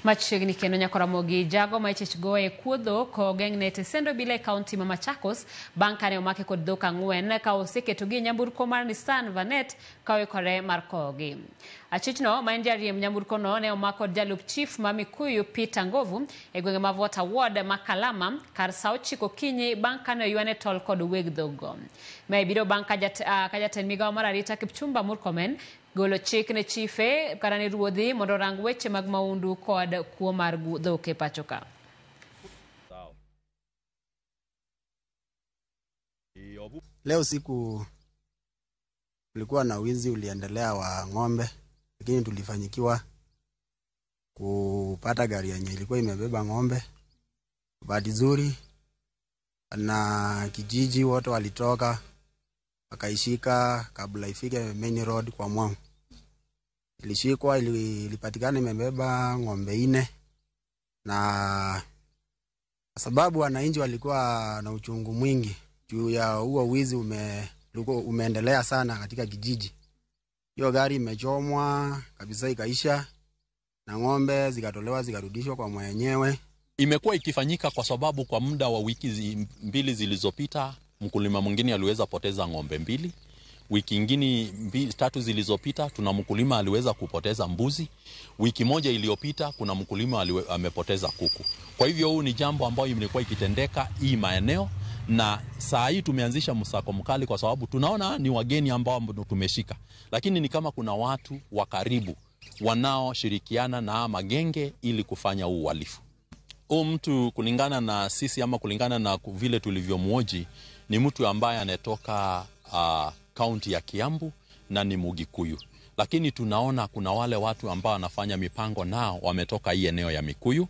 Machiegni kendo Nyakoromogi jago ma ichich goye kuodho kogeng'ne tesendo bila e kaunti ma Machakos bang' kane omake kod dhok ang'wen ka oseketogi e nyamburko mar Nissan Vanette ka oikore mar kowogi. Achichno ma en jariemb nyamburkono ne omak kod jalup chief ma Mikuyu Peter Ngovu e gwenge ma Vota Ward ma Kalama kar saa 9 okinyi bang' kane oywane tol kod weg dhoggo. Mae biro bang' ka jatend migawo mar arita Kipchumba Murkomen golo chik ne chife kata ne ruodhi mondo orang weche mag maundu kod kuo mar dhok e pacho ka. Leo siku kulikuwa na wizi uliendelea wa ng'ombe, lakini tulifanyikiwa kupata gari yenye ilikuwa imebeba ng'ombe. Bahati nzuri na kijiji wote walitoka wakaishika kabla ifike main road kwa Mwang. Ilishikwa, ilipatikana imebeba ng'ombe 4, na sababu wananchi walikuwa na uchungu mwingi juu ya huo wizi umeendelea sana katika kijiji. Hiyo gari imechomwa kabisa ikaisha, na ng'ombe zikatolewa zikarudishwa kwa mwenyewe. Imekuwa ikifanyika kwa sababu kwa muda wa wiki 2 zilizopita mkulima mwingine aliweza poteza ng'ombe 2. Wiki ingine 3 zilizopita tuna mkulima aliweza kupoteza mbuzi. Wiki moja iliyopita kuna mkulima amepoteza kuku. Kwa hivyo huu ni jambo ambayo imekuwa ikitendeka hii maeneo, na saa hii tumeanzisha msako mkali kwa sababu tunaona ni wageni ambao tumeshika, lakini ni kama kuna watu wa karibu wanaoshirikiana na magenge ili kufanya huu uhalifu. Huu mtu kulingana na sisi ama kulingana na vile tulivyomwoji ni mtu ambaye anatoka kaunti ya Kiambu na ni Mugikuyu. Lakini tunaona kuna wale watu ambao wanafanya mipango nao wametoka hii eneo ya Mikuyu.